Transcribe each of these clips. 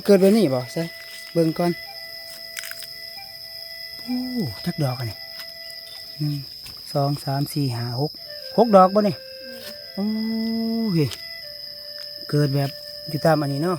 ເກີດແບບນີ້ບໍ່? ໃສ ເບິ່ງກ່ອນ. ໂອ້ ຈັກດອກອັນນີ້? ໜຶ່ງ ສອງ ສາມ ສີ່ ຫ້າ ຫົກ ຫົກດອກບໍ່ນີ້? ໂອ້ຍ ເກີດແບບຢູ່ຕາມອັນນີ້ເນາະ.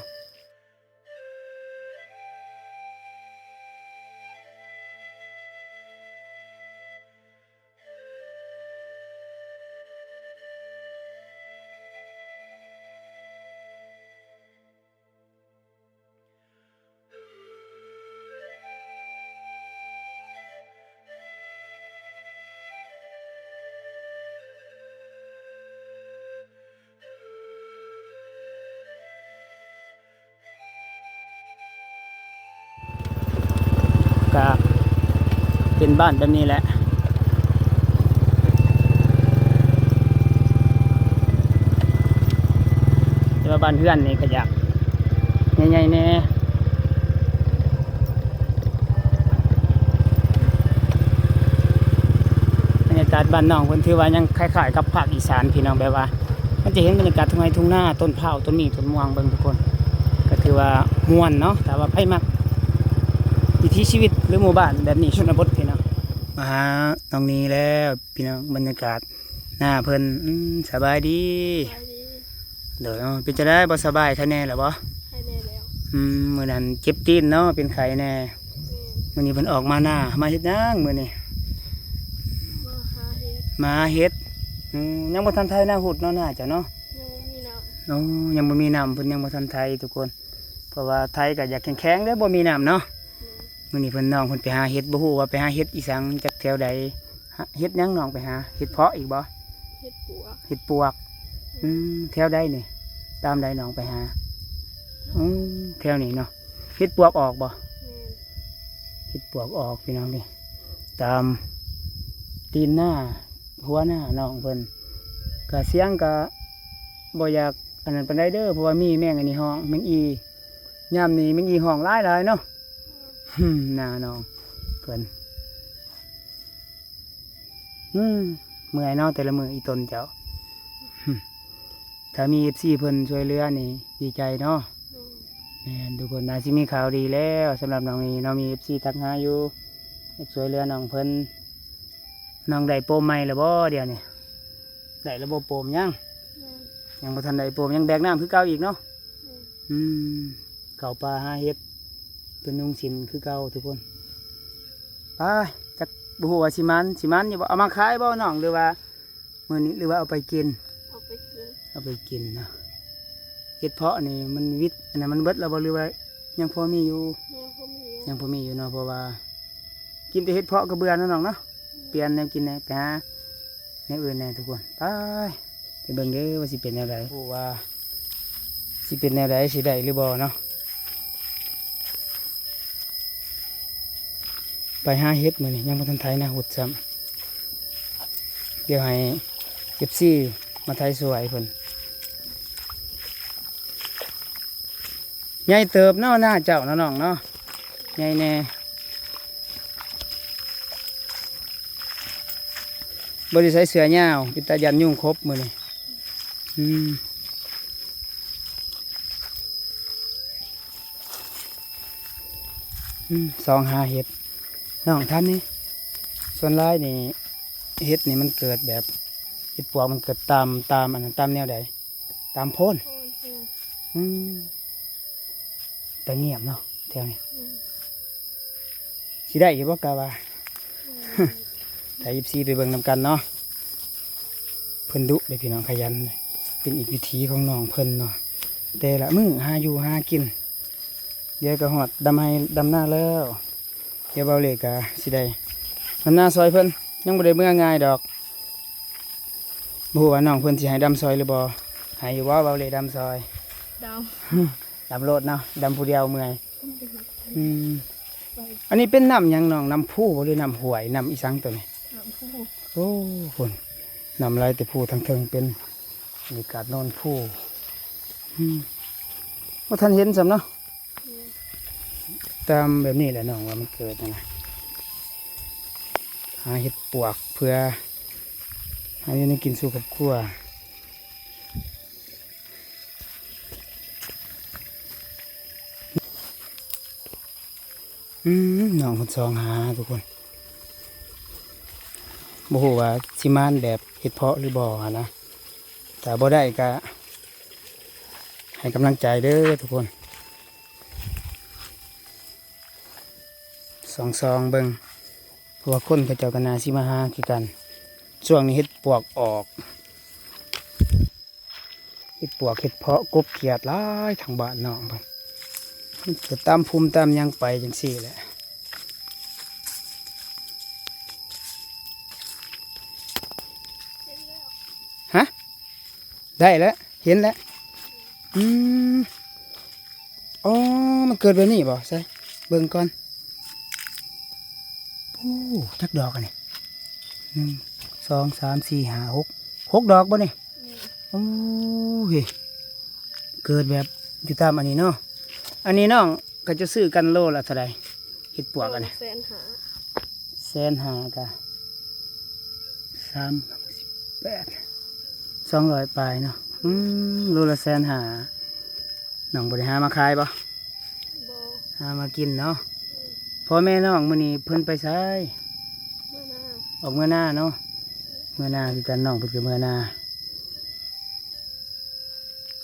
ກະເປັນບ້ານແບບນີ້ແຫຼະ ແຕ່ວ່າບ້ານເຮືອນນີ້ກະຢາກໃຫຍ່ໆແດ່. ບັນຍາກາດບ້ານນ້ອງເພິ່ນຖືວ່າຍັງຄ້າຍໆກັບພາກອີສານພີ່ນ້ອງ ແບບວ່າ ມັນຈະເຫັນບັນຍາກາດທົ່ງໄຮ່ທົ່ງນາ ຕົ້ນພ້າວ ຕົ້ນໝີ້ ຕົ້ນມ່ວງ ເບິ່ງທຸກຄົນ ກໍຖືວ່າມ່ວນເນາະ ຖ້າວ່າໃຜມັກວິຖີຊີວິດ ຫຼື ໝູ່ບ້ານແບບນີ້ ຊົນນະບົດພີ່ນ້ອງ. ມາຫານ້ອງນີແລ້ວພີ່ນ້ອງ ບັນຍາກາດໜ້າເພິ່ນ. ອືມ ສະບາຍດີ. ສະບາຍດີ. ໂດຍ ເປັນຈັ່ງໃດ ບໍ່ສະບາຍ ໄຄແນ່ແລ້ວບໍ່? ໄຄແນ່ແລ້ວ. ອືມ ມື້ນັ້ນເຈັບຕີນເນາະ ເປັນໄຂ້ແນ່. ແມ່ນ. ມື້ນີ້ເພິ່ນອອກມານາ ມາເຮັດຫຍັງມື້ນີ້? ມາຫາເຫັດ. ມາຫາເຫັດ. ອືມ ຍັງບໍ່ທັນໄຖນາຮຸດເນາະ ນາເຈົ້າເນາະ? ຍັງບໍ່ມີນ້ຳ. ໂອ້ ຍັງບໍ່ມີນ້ຳ ເພິ່ນຍັງບໍ່ທັນໄຖທຸກຄົນ ເພາະວ່າໄຖກໍຢາກແຂງໆເດີ້ ບໍ່ມີນ້ຳເນາະ. ແມ່ນ. ມື້ນີ້ເພິ່ນ ນ້ອງເພິ່ນໄປຫາເຫັດ ບໍ່ຮູ້ວ່າໄປຫາເຫັດອີ່ສັງ ຈັກແຖວໃດ. ຫາ ເຫັດຫຍັງນ້ອງໄປຫາ? ເຫັດເຜາະອີກບໍ່? ເຫັດປວກ. ເຫັດປວກ. ອືມ ແຖວໃດນີ້? ຕາມໃດນ້ອງໄປຫາ? ອືມ ແຖວນີ້ເນາະ. ເຫັດປວກອອກບໍ່? ແມ່ນ. ເຫັດປວກອອກພີ່ນ້ອງເອີຍ ຕາມຕີນນາ ຫົວນານ້ອງເພິ່ນ ກະສຽງກະບໍ່ຢາກອັນນັ້ນປານໃດເດີ້ ເພາະວ່າມີແມງອັນນີ້ຮ້ອງ ແມງອີ່ ຍາມນີ້ແມງອີ່ຮ້ອງຫຼາຍໆເນາະ. ໜ້ານ້ອງເພິ່ນ ອືມ ເມື່ອຍເນາະ ແຕ່ລະມື້ອີ່ຕົນເຈົ້າ. ຖ້າມີເອັຟຊີເພິ່ນຊ່ວຍເຫຼືອນີ້ດີໃຈເນາະ. ແມ່ນ ແມ່ນ ທຸກຄົນ ໜ້າຊິມີຂ່າວດີແລ້ວ ສຳລັບນ້ອງນີ້ເນາະ ມີເອັຟຊີທັກຫາຢູ່ ຢາກຊ່ວຍເຫຼືອນ້ອງເພິ່ນ. ນ້ອງໄດ້ໂປມໃໝ່ແລ້ວບໍ່ດຽວນີ້? ໄດ້ແລ້ວບໍ່ໂປມ? ຍັງ. ຍັງ. ຍັງບໍ່ທັນໄດ້ໂປມ ຍັງແບກນ້ຳຄືເກົ່າອີກເນາະ. ແມ່ນ. ອືມ ເຂົ້າປ່າຫາເຫັດ ເປັນຍຸງຊິນຄືເກົ່າທຸກຄົນ. ໄປ ຈັກ ບໍ່ຮູ້ວ່າຊິໝານ ຊິໝານຢູ່ບໍ່? ເອົາມາຂາຍບໍ່ນ້ອງ ຫຼືວ່າ ມື້ນີ້ ຫຼືວ່າເອົາໄປກິນ? ເອົາໄປກິນ. ເອົາໄປກິນເນາະ. ເຫັດເຜາະນີ້ມັນວິດ ອັນນັ້ນມັນເບິດແລ້ວບໍ່ ຫຼືວ່າຍັງພໍມີຢູ່? ຍັງພໍມີຢູ່. ຍັງພໍມີຢູ່ເນາະ ເພາະວ່າກິນແຕ່ເຫັດເຜາະກໍເບື່ອເນາະນ້ອງເນາະ. ອືມ. ປ່ຽນແນວກິນແດ່ ໄປຫາແນວອື່ນແດ່ທຸກຄົນ. ໄປ ໄປເບິ່ງເດີ້ວ່າຊິເປັນແນວໃດ ບໍ່ຮູ້ວ່າຊິເປັນແນວໃດ ຊິໄດ້ຫຼືບໍ່ເນາະ. ໄປຫາເຫັດມື້ນີ້ ຍັງບໍ່ທັນໄຖນາຮຸດຊ້ຳ. ດຽວໃຫ້ເອັຟຊີມາໄຖຊ່ວຍເພິ່ນ. ໃຫຍ່ເຕີບເນາະ ນາເຈົ້າເນາະນ້ອງເນາະ. ໃຫຍ່ແດ່. ບໍ່ໄດ້ໃສ່ເສື້ອຍາວ ເປັນຕາຢ້ານຍຸງຂົບມື້ນີ້. ອືມ. ອືມ ສ່ອງຫາເຫັດ ນ້ອງ ຖາມແດ່ ສ່ວນຫຼາຍນີ້ ເຫັດນີ້ມັນເກີດແບບ ເຫັດປວກມັນເກີດຕາມ ຕາມອັນນັ້ນ ຕາມແນວໃດ? ຕາມໂພນ. ໂພນ. ອືມ ຕາງຽບເນາະແຖວນີ້. ອືມ. ຊິໄດ້ຢູ່ບໍ່ ກະວ່າ ອືມ ຖ້າເອັຟຊີໄປເບິ່ງນຳກັນເນາະ. ເພິ່ນດຸເດ້ພີ່ນ້ອງ ຂະຫຍັນ ເປັນອີກວິຖີຂອງນ້ອງເພິ່ນເນາະ ແຕ່ລະມື້ຫາຢູ່ຫາກິນ. ດຽວກໍຮອດດຳໄຮ່ດຳນາແລ້ວ ດຽວເບົາເລກກໍຊິໄດ້ດຳນາຊ່ອຍເພິ່ນ ຍັງບໍ່ໄດ້ເມືອງ່າຍດອກ. ບໍ່ຮູ້ວ່ານ້ອງເພິ່ນຊິໃຫ້ດຳຊ່ອຍຫຼືບໍ່? ໃຫ້ຢູ່ບໍ່ ເບົາເລດຳຊ່ອຍ? ດຳ. ດຳໂລດເນາະ ດຳຜູ້ດຽວເມື່ອຍ. ອືມ ອັນນີ້ເປັນນ້ຳຫຍັງນ້ອງ? ນ້ຳພູບໍ່ ຫຼືນ້ຳຫ້ວຍ? ນ້ຳອີ່ສັງໂຕນີ້? ນ້ຳພູ. ໂອ້ ພຸ້ນ ນ້ຳໄຫຼແຕ່ພູທາງເທິງ ເປັນບັນຍາກາດໂນນພູ. ອືມ ບໍ່ທັນເຫັນຊ້ຳເນາະ. ແມ່ນ. ຕາມແບບນີ້ແຫຼະນ້ອງ ວ່າມັນເກີດຫັ້ນນະ ຫາເຫັດປວກເພື່ອຫາຢູ່ແນວກິນສູ່ຄອບຄົວ. ນ້ອງເພິ່ນສ່ອງຫາທຸກຄົນ ບໍ່ຮູ້ວ່າຊິມານແບບເຮັດເພາະຫຼືບໍ່ຫັ້ນນະ ຖ້າບໍ່ໄດ້ກະໃຫ້ກຳລັງໃຈເດີທຸກຄົນ ສ່ອງໆເບິ່ງ ເພາະວ່າຄົນເຂົາເຈົ້າກໍໜ້າຊິມາຫາຄືກັນ ຊ່ວງນີ້ເຫັດປວກອອກ ເຫັດປວກເຫັດເພາະ ກົບຂຽດຫຼາຍທາງບ້ານນ້ອງເພິ່ນ ມັນກໍຕາມພູມຕາມຫຍັງໄປຈັ່ງຊີ້ແຫຼະ ຮະ ໄດ້ແລ້ວ ເຫັນແລ້ວ ອືມ ອໍ ມັນເກີດແບບນີ້ບໍ່? ໃສ ເບິ່ງກ່ອນ ໂອ້ ຈັກດອກອັນນີ້ ໜຶ່ງ ສອງ ສາມ ສີ່ ຫ້າ ຫົກ ຫົກດອກບໍ່ນີ້? ແມ່ນ ໂອ້ຍ ເກີດແບບຢູ່ຕາມອັນນີ້ເນາະ ອັນນີ້ນ້ອງ ເຂົາເຈົ້າຊື້ກັນໂລລະເທົ່າໃດ? ເຫັດປວກອັນນີ້ ໂລລະແສນຫ້າ ແສນຫ້າກະ ສາມ ສອງ ສອງຮ້ອຍປາຍເນາະ ອືມ ໂລລະແສນຫ້າ ນ້ອງບໍ່ໄດ້ຫາມາຂາຍບໍ່? ບໍ່ ຫາມາກິນເນາະ ອືມ ພໍ່ແມ່ນ້ອງມື້ນີ້ເພິ່ນໄປໃສ? ເມືອນາ ອອກເມືອນາເນາະ ເມືອນາຄືກັນ ນ້ອງເພິ່ນກໍເມືອນາ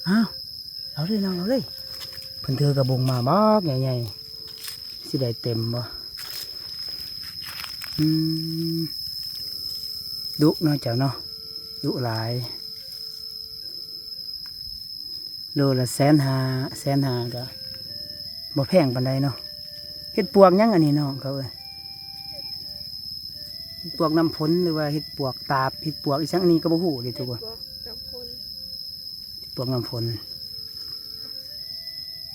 ອ້າວ ເອົາເລີຍນ້ອງ ເອົາເລີຍ ເພິ່ນຖືກະບົງມາບັກໃຫຍ່ໆ ຊິໄດ້ເຕັມບໍ່? ອືມ ດຸເນາະເຈົ້າເນາະ ດຸຫຼາຍ ໂລລະແສນຫ້າ ແສນຫ້າກະບໍ່ແພງປານໃດເນາະ ເຫັດປວກຫຍັງອັນນີ້ນ້ອງເຂົາເອີ້ນ? ເຫັດປວກນ້ຳຝົນ ຫຼືວ່າເຫັດປວກຕາບ ເຫັດປວກອີ່ຫຍັງ ອັນນີ້ກໍບໍ່ຮູ້ເດ້ທຸກຄົນ ເຫັດປວກນ້ຳຝົນ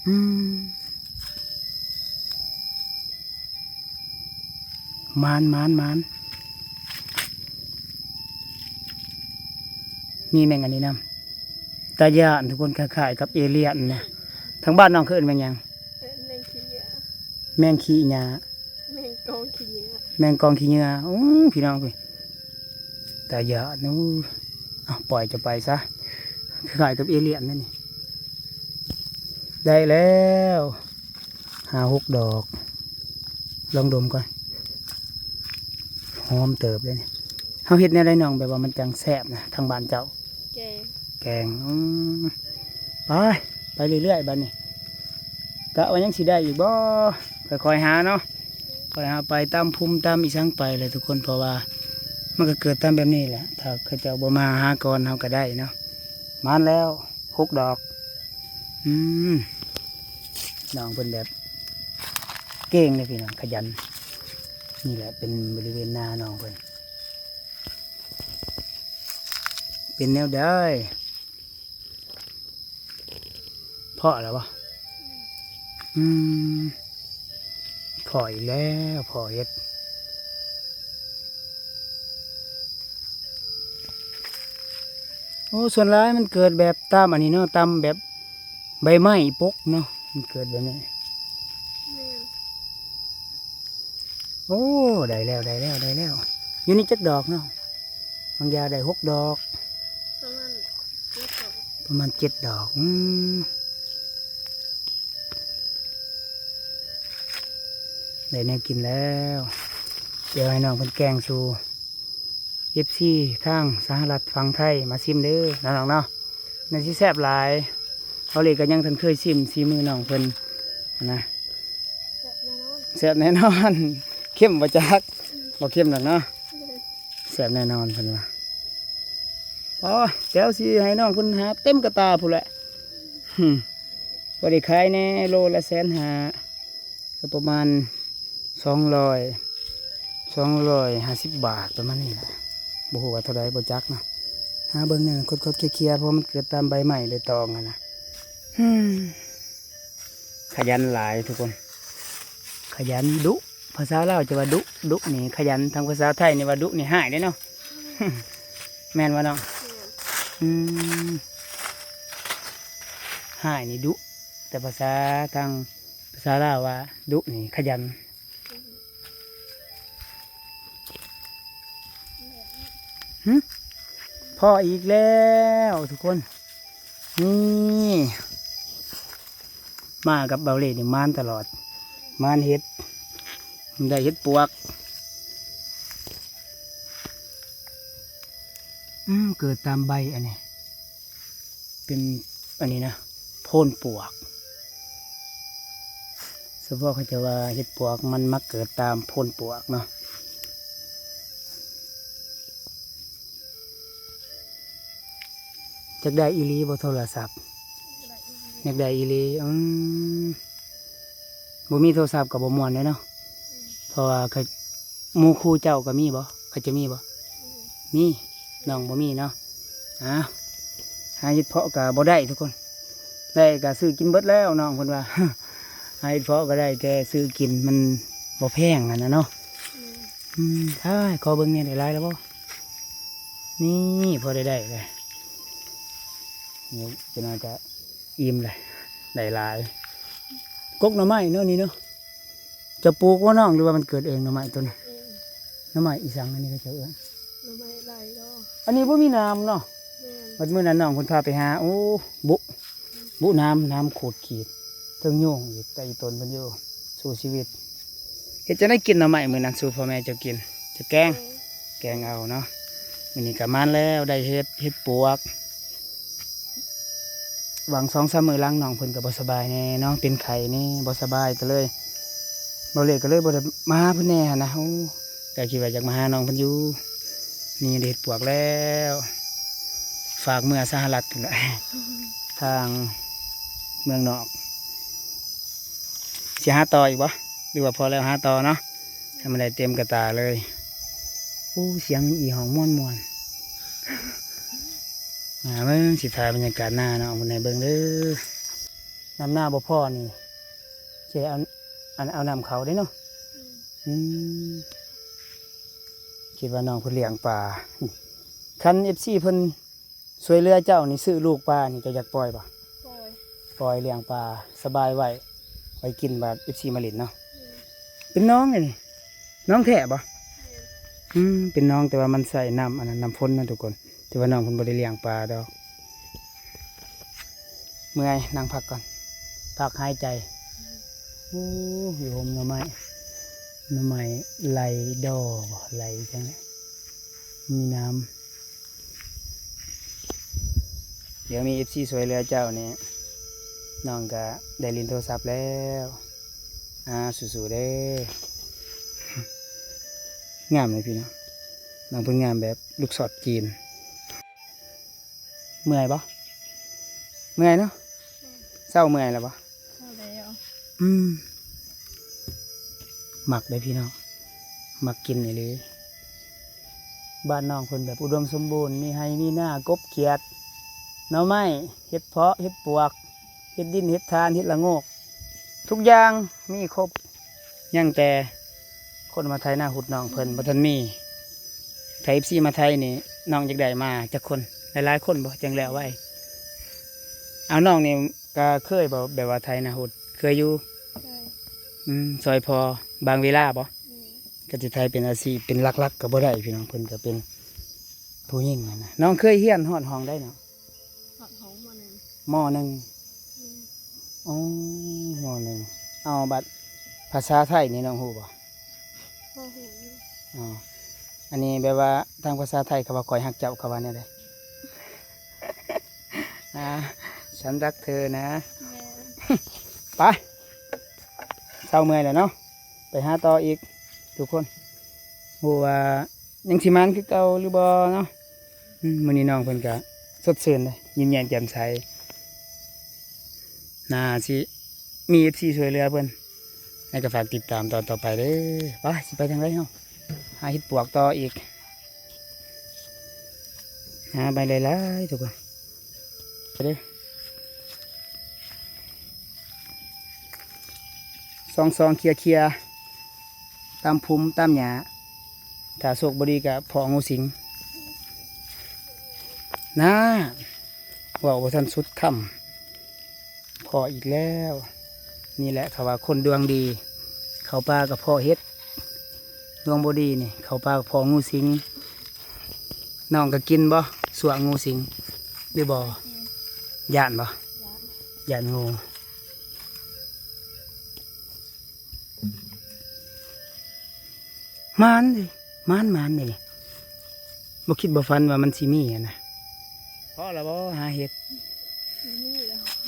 ອືມ ໝານ ໝານ ໝານ ມີແມງອັນນີ້ນຳ ຕາຢ້ານທຸກຄົນ ຄ້າຍໆກັບເອເລຍນນະ ທາງບ້ານນ້ອງເຂົາເອີ້ນແມງຫຍັງ? ເອີ້ນແມງຂີ້ເຫຍື້ອ ແມງຂີ້ຫຍ້າ ແມງກອງຂີ້ເຫຍື້ອ ແມງກອງຂີ້ເຫຍື້ອ ໂອ້ ພີ່ນ້ອງເອີຍ ຕາຢ້ານ ໂອ້ ເອົາ ປ່ອຍຈະໄປຊະ ຄ້າຍກັບເອລຽນນັ້ນນີ້ ໄດ້ແລ້ວ ຫ້າຫົກດອກ ລອງດົມກ່ອນ ຫອມເຕີບເດ້ນີ້ ເຮົາເຮັດແນວໃດນ້ອງ ແບບວ່າມັນຈັ່ງແຊບນະ ທາງບ້ານເຈົ້າ? ແກງ ແກງ ອືມ ໄປ ໄປເລື້ອຍໆ ບາດນີ້ ກະວ່າຍັງຊິໄດ້ອີກບໍ່? ຄ່ອຍໆຫາເນາະ ຄ່ອຍຫາໄປຕາມພູມຕາມອີ່ສັງໄປແຫຼະທຸກຄົນ ເພາະວ່າມັນກໍເກີດຕາມແບບນີ້ແຫຼະ ຖ້າເຂົາເຈົ້າບໍ່ມາຫາກ່ອນເຮົາກໍໄດ້ເນາະ ໝານແລ້ວ ຫົກດອກ ອືມ ນ້ອງເພິ່ນແບບເກັ່ງເດ້ພີ່ນ້ອງ ຂະຫຍັນ ນີ້ແຫຼະເປັນບໍລິເວນນານ້ອງເພິ່ນ ເປັນແນວໃດ? ພໍ້ແລ້ວບໍ່? ອືມ ພໍ້ອີກແລ້ວ ພໍ້ເຫັດ ໂອ້ ສ່ວນຫຼາຍມັນເກີດແບບຕາມອັນນີ້ເນາະ ຕາມແບບໃບໄມ້ປົກເນາະ ມັນເກີດແບບນີ້ ແມ່ນ ໂອ້ ໄດ້ແລ້ວ ໄດ້ແລ້ວ ໄດ້ແລ້ວ ຢູ່ນີ້ຈັກດອກເນາະ? ບາງຢ່າໄດ້ຫົກດອກ ປະມານເຈັດດອກ ປະມານເຈັດດອກ ອືມ ໄດ້ແນວກິນແລ້ວ ດຽວໃຫ້ນ້ອງເພິ່ນແກງສູ່ເອັຟຊີທາງສະຫະລັດຝັ່ງໄທມາຊິມເດີນ້ອງໆເນາະ ໜ້າຊິແຊບຫຼາຍ ເຮົາເລີຍກໍຍັງທັນເຄີຍຊິມສີມືນ້ອງເພິ່ນຫັ້ນນະ ແຊບແນ່ນອນ ແຊບແນ່ນອນ ເຄັມບໍ່ຈັກ ບໍ່ເຄັມດອກເນາະ ແຊບແນ່ນອນເພິ່ນວ່າ ອໍ ແຕ່ວຊິໃຫ້ນ້ອງເພິ່ນຫາເຕັມກະຕ່າພຸ້ນແຫຼະ ຫຶ ພໍໄດ້ຂາຍແດ່ ໂລລະແສນຫ້າ ກໍປະມານສອງຮ້ອຍ ສອງຮ້ອຍຫ້າສິບບາດປະມານນີ້ແຫຼະ ບໍ່ຮູ້ວ່າເທົ່າໃດບໍ່ຈັກເນາະ ຫາເບິ່ງແນວຄົດໆເຄຍໆ ເພາະວ່າມັນເກີດຕາມໃບໄມ້ໃບຕອງຫັ້ນນະ ຫຶ ຂະຫຍັນຫຼາຍທຸກຄົນ ຂະຫຍັນດຸ ພາສາລາວຈະວ່າດຸ ດຸນີ້ຂະຫຍັນ ທາງພາສາໄທນີ້ວ່າດຸນີ້ຮ້າຍເດ້ເນາະ ແມ່ນບໍ່ນ້ອງ? ແມ່ນ ອືມ ຮ້າຍນີ້ດຸ ແຕ່ພາສາທາງ ພາສາລາວວ່າດຸນີ້ຂະຫຍັນ ຫຶ ພໍ້ອີກແລ້ວທຸກຄົນ ນີ້ ມາກັບເບົາເລ່ນີ້ໝານຕະຫຼອດ ໝານເຫັດ ໄດ້ເຫັດປວກ. ອືມ ເກີດຕາມໃບອັນນີ້ ເປັນອັນນີ້ນະ ໂພນປວກ. ສະເພາະເຂົາເຈົ້າວ່າເຫັດປວກມັນມັກເກີດຕາມໂພນປວກເນາະ. ຢາກໄດ້ອີ່ຫຼີບໍ່ໂທລະສັບ? ຢາກໄດ້ອີ່ຫຼີ. ອືມ ບໍ່ມີໂທລະສັບກໍບໍ່ມ່ວນເດ້ເນາະ. ເພາະວ່າເຂົາ ໝູ່ຄູ່ເຈົ້າກໍມີບໍ່? ເຂົາເຈົ້າມີບໍ່? ມີ. ນ້ອງບໍ່ມີເນາະ. ອ້າວ ຫາເຫັດເຜາະກໍບໍ່ໄດ້ທຸກຄົນ. ໄດ້ກໍຊື້ກິນເບິດແລ້ວ ນ້ອງເພິ່ນວ່າ. ຫາເຫັດເຜາະກໍໄດ້ແຕ່ຊື້ກິນ ມັນບໍ່ແພງຫັ້ນນະເນາະ. ອືມ ອ້າຍ ຂໍເບິ່ງແດ່ ໄດ້ຫຼາຍແລ້ວບໍ່? ນີ້ ພໍໄດ້ໄດ້ເລີຍ. ນີ້ ຈັກໜ້ອຍກະອີ່ມເລີຍ ໄດ້ຫຼາຍ. ກົກໜໍ່ໄມ້ເນາະນີ້ເນາະ. ເຈົ້າປູກບໍ່ນ້ອງ ຫຼືວ່າມັນເກີດເອງ ໜໍ່ໄມ້ຕົ້ນ? ເອງ. ໜໍ່ໄມ້ອີ່ສັງອັນນີ້ເຂົາເຈົ້າເອີ້ນ? ໜໍ່ໄມ້ໄລ່ດອກ. ອັນນີ້ບໍ່ມີໜາມເນາະ. ແມ່ນ. ບັດມື້ນັ້ນນ້ອງເພິ່ນພາໄປຫາ ໂອ້ ບຸ ບຸໜາມ ໜາມຂູດຂີດ ເທິງໂຍງອີກ ແຕ່ອີ່ຕົນເພິ່ນຢູ່ ສູ້ຊີວິດ. ເຮັດຈັ່ງໃດກິນໜໍ່ໄມ້ມື້ນັ້ນສູ່ພໍ່ແມ່ເຈົ້າກິນ? ຈະແກງ? ແກງ. ແກງເອົາເນາະ. ມື້ນີ້ກໍມາແລ້ວ ໄດ້ເຫັດ ເຫັດປວກ. ຫວ່າງສອງສາມມື້ຫຼັງນ້ອງເພິ່ນກໍບໍ່ສະບາຍແດ່ເນາະ ເປັນໄຂ້ແດ່ ບໍ່ສະບາຍ ກໍເລີຍ ບໍ່ເລກກໍເລີຍບໍ່ໄດ້ມາຫາເພິ່ນແດ່ຫັ້ນນະ. ໂອ້ ກໍຄິດວ່າຢາກມາຫານ້ອງເພິ່ນຢູ່. ນີ້ໄດ້ເຫັດປວກແລ້ວ ຝາກເມືອສະຫະລັດພຸ້ນແຫຼະ ທາງເມືອງນອກ. ຊິຫາຕໍ່ອີກບໍ່ ຫຼືວ່າພໍແລ້ວ ຫາຕໍ່ເນາະ ໃຫ້ມັນໄດ້ເຕັມກະຕ່າເລີຍ. ໂອ້ ສຽງອີ່ຮ້ອງມ່ວນໆ. ມາເບິ່ງ ຊິຖ່າຍບັນຍາກາດນາເນາະ ເບິ່ງໃຫ້ເບິ່ງເດີ. ນ້ຳນາບໍ່ພໍນີ້ ຊິເອົາ ອັນ ເອົານ້ຳເຂົ້າເດ້ເນາະ. ອືມ ອືມ ຄິດວ່ານ້ອງເພິ່ນລ້ຽງປາ. ຄັນເອັຟຊີເພິ່ນຊ່ວຍເຫຼືອເຈົ້ານີ້ ຊື້ລູກປານີ້ ເຈົ້າຢາກປ່ອຍບໍ່? ປ່ອຍ. ປ່ອຍລ້ຽງປາ ສະບາຍໄວ້ ໄວ້ກິນບາດເອັຟຊີມາຫຼິ້ນເນາະ. ແມ່ນ. ເປັນໜອງນີ້ ໜອງແທ້ບໍ່? ແມ່ນ. ອືມ ເປັນໜອງ ແຕ່ວ່າມັນໃສ່ນ້ຳ ອັນນັ້ນ ນ້ຳຝົນນະທຸກຄົນ. ແຕ່ວ່ານ້ອງເພິ່ນບໍ່ໄດ້ລ້ຽງປາດອກ. ເມື່ອຍ ນັ່ງພັກກ່ອນ ພັກຫາຍໃຈ. ໂອ້ ຢູ່ຮົ່ມໜໍ່ໄມ້ ໜໍ່ໄມ້ໄລ່ດໍບໍ່ ໄລ່ຈັ່ງໃດ ມີນ້ຳ. ດຽວມີເອັຟຊີຊ່ວຍເຫຼືອເຈົ້ານີ້ ນ້ອງກະໄດ້ຫຼິ້ນໂທລະສັບແລ້ວ. ອາ ສູ້ໆເດີ. ງາມເລີຍພີ່ນ້ອງ ນ້ອງເພິ່ນງາມແບບລູກສອດຈີນ. ເມື່ອຍບໍ່? ເມື່ອຍເນາະ. ແມ່ນ. ເຊົາເມື່ອຍແລ້ວບໍ່? ເຊົາແລ້ວ. ອືມ ມັກເດ້ພີ່ນ້ອງ ມັກກິນອີ່ຫຼີ. ບ້ານນ້ອງເພິ່ນແບບອຸດົມສົມບູນ ມີໄຮ່ມີນາ ກົບຂຽດ ໜໍ່ໄມ້ ເຫັດເຜາະ ເຫັດປວກ ເຫັດດິນ ເຫັດຖ່ານ ເຫັດລະໂງກ ທຸກຢ່າງມີຄົບ. ຍັງແຕ່ຄົນມາໄຖນາຮຸດນ້ອງເພິ່ນບໍ່ທັນມີ. ຖ້າເອັຟຊີມາໄຖນີ້ ນ້ອງຢາກໄດ້ມາຈັກຄົນ? ຫຼາຍໆຄົນບໍ່ ຈັ່ງແລ້ວໄວ? ເອົາ ນ້ອງນີ້ກະເຄີຍບໍ່ ແບບວ່າໄຖນາຮຸດ? ເຄີຍຢູ່. ເຄີຍ. ອືມ ຊ່ອຍພໍ່ບາງເວລາບໍ່? ແມ່ນ. ກະຊິໄຖເປັນອາຊີບ ເປັນຫຼັກໆກະບໍ່ໄດ້ພີ່ນ້ອງ ເພິ່ນກະເປັນຜູ້ຍິງຫັ້ນນະ. ນ້ອງເຄີຍຮຽນຮອດຫ້ອງໃດເນາະ? ຮອດຫ້ອງ ມໍໜຶ່ງ. ມໍໜຶ່ງ. ແມ່ນ. ອໍ ມໍໜຶ່ງ. ເອົາ ບັດພາສາໄທນີ້ນ້ອງຮູ້ບໍ່? ພໍຮູ້ຢູ່. ອໍ ອັນນີ້ແບບວ່າທາງພາສາໄທເຂົາວ່າ ຂ້ອຍຮັກເຈົ້າ ເຂົາວ່າແນວໃດ? ອາ ສຳລັບເທີນະ. ແມ່ນ. ໄປ ເຊົາເມື່ອຍແລ້ວເນາະ ໄປຫາຕໍ່ອີກທຸກຄົນ ບໍ່ຮູ້ວ່າຍັງຊິໝານຄືເກົ່າຫຼືບໍ່ເນາະ. ອືມ ມື້ນີ້ນ້ອງເພິ່ນກະສົດຊື່ນເດ້ ຍິ້ມແຍ້ມແຈ່ມໃສ. ໜ້າຊິມີເອັຟຊີຊ່ວຍເຫຼືອເພິ່ນ ແລ້ວກໍຝາກຕິດຕາມຕອນຕໍ່ໄປເດີ. ໄປ ຊິໄປທາງໃດເຮົາ? ຫາເຫັດປວກຕໍ່ອີກ. ຫາໃບຫຼາຍໆ ທຸກຄົນ. ໄປເດີ. ສ່ອງໆ ເຄຍໆ ຕາມພຸ່ມຕາມຫຍ້າ. ຖ້າໂຊກບໍ່ດີກໍພໍ້ງູສິງ. ນາ ເວົ້າບໍ່ທັນສຸດຄຳ ພໍ້ອີກແລ້ວ. ນີ້ແຫຼະເຂົາວ່າຄົນດວງດີ ເຂົ້າປ່າກໍພໍ້ເຫັດ. ດວງບໍ່ດີນີ້ ເຂົ້າປ່າກໍພໍ້ງູສິງ. ນ້ອງກໍກິນບໍ່ ຊົ່ວງູສິງ ຫຼືບໍ່? ຢ້ານບໍ່? ຢ້ານ. ຢ້ານງູ. ໝານເດ້ ໝານ ໝານເດ້ນີ້ ບໍ່ຄິດບໍ່ຝັນວ່າມັນຊິມີຫັ້ນນະ. ພໍລະບໍ່ຫາເຫັດ?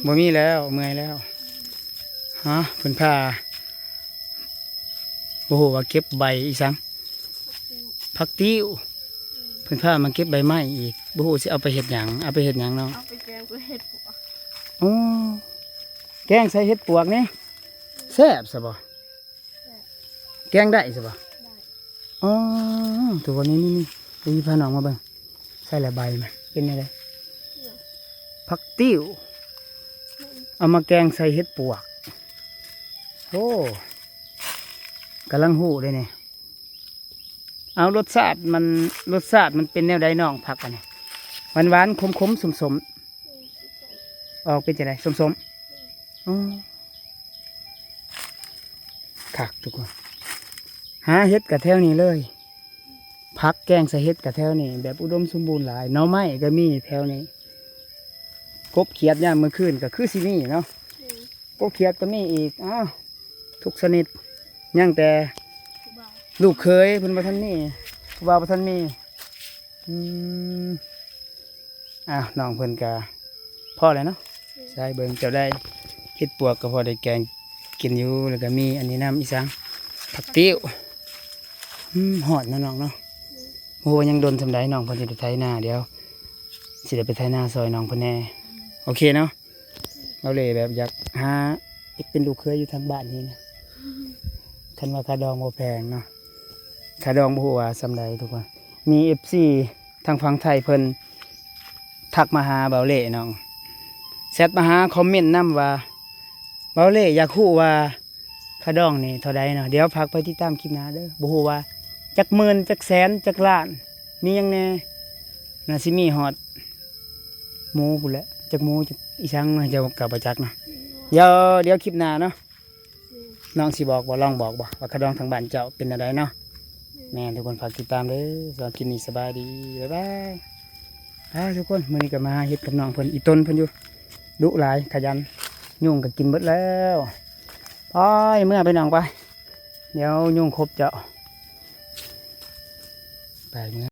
ບໍ່ມີແລ້ວ ເມື່ອຍແລ້ວ. ຮະ ເພິ່ນພາ ບໍ່ຮູ້ວ່າເກັບໃບອີ່ຫຍັງ ຜັກຕິ້ວ ເພິ່ນພາມາເກັບໃບໄມ້ອີກ ບໍ່ຮູ້ຊິເອົາໄປເຮັດຫຍັງ ເອົາໄປເຮັດຫຍັງເນາະ? ເອົາໄປແກງໃສ່ເຫັດປວກ. ອໍ ແກງໃສ່ເຫັດປວກນີ້ແຊບຊະບໍ່? ແກງໄດ້ຊະບໍ່? ໄດ້. ອໍ ທຸກຄົນ ນີ້ໆໆ ພານ້ອງມາເບິ່ງ ໃສ່ລະໃບມັນເປັນແນວໃດ? ຜັກຕິ້ວ ເອົາມາແກງໃສ່ເຫັດປວກ. ໂອ້ ກຳລັງຮູ້ເດ້ນີ້. ເອົາ ລົດຊາດມັນ ລົດຊາດມັນເປັນແນວໃດນ້ອງ ຜັກອັນນີ້? ຫວານໆ ຂົມໆ ສົ້ມໆ ອອກເປັນຈັ່ງໃດ? ສົ້ມໆ. ອໍ ຄັກທຸກຄົນ ຫາເຫັດກະແຖວນີ້ເລີຍ ຜັກແກງໃສ່ເຫັດກະແຖວນີ້ ແບບອຸດົມສົມບູນຫຼາຍ ໜໍ່ໄມ້ກະມີແຖວນີ້. ກົບຂຽດຍາມມື້ຄືນກະຄືຊິມີເນາະ. ກົບຂຽດກະມີອີກ ອ້າວ ທຸກຊະນິດ ຍັງແຕ່ລູກເຂີຍເພິ່ນບໍ່ທັນມີ ຜູ້ບ່າວບໍ່ທັນມີ. ອືມ ອ້າວ ນ້ອງເພິ່ນກະພໍແລ້ວເນາະ. ໃຊ່ ເບິ່ງເຈົ້າໄດ້ເຫັດປວກກະພໍໄດ້ແກງກິນຢູ່ ແລ້ວກະມີອັນນີ້ນຳ ອີ່ຫຍັງ ຜັກຕິ້ວ. ອືມ ຮອດເນາະນ້ອງເນາະ. ບໍ່ຮູ້ວ່າຍັງດົນສ່ຳໃດ ນ້ອງເພິ່ນຊິໄປໄຖນາ ດຽວຊິໄດ້ໄປໄຖນາຊ່ອຍນ້ອງເພິ່ນແດ່. ໂອເຄເນາະ. ເຮົາເລີຍແບບຢາກຫາເຮັດເປັນລູກເຂີຍຢູ່ທາງບ້ານນີ້ນະ. ຄັນວ່າຄ່າດອງບໍ່ແພງເນາະ ຄ່າດອງບໍ່ຮູ້ວ່າສ່ຳໃດທຸກຄົນ. ມີເອັຟຊີທາງຝັ່ງໄທເພິ່ນທັກມາຫາເບົາເລ່ນ້ອງ ແຊັດມາຫາ ຄອມເມັນນຳວ່າ ເບົາເລ່ຢາກຮູ້ວ່າຄ່າດອງນີ້ເທົ່າໃດເນາະ. ດຽວຝາກໄປຕິດຕາມຄລິບໜ້າເດີ ບໍ່ຮູ້ວ່າຈັກໝື່ນ ຈັກແສນ ຈັກລ້ານ ມີຫຍັງແດ່. ໜ້າຊິມີຮອດໝູພຸ້ນແຫຼະ ຈັກໝູຈັກອີ່ຫຍັງເນາະ ເຈົ້າກະບໍ່ຈັກເນາະ. ດຽວ ດຽວຄລິບໜ້າເນາະ ນ້ອງຊິບອກບໍ່ ລອງບອກບໍ່ວ່າຄ່າດອງທາງບ້ານເຈົ້າເປັນແນວໃດເນາະ. ແມ່ນ ທຸກຄົນ ຝາກຕິດຕາມເດີ. ສຳລັບຄລິບນີ້ສະບາຍດີ ບາຍບາຍ. ໄປທຸກຄົນ ມື້ນີ້ກະມາຫາເຫັດກັບນ້ອງເພິ່ນ ອີ່ຕົນເພິ່ນຢູ່ ດຸຫຼາຍ ຂະຫຍັນ ຍຸງກະກິນເບິດແລ້ວ. ໄປ ເມືອໄປນ້ອງໄປ ດຽວຍຸງຄົບເຈົ້າ ໄປເມືອ.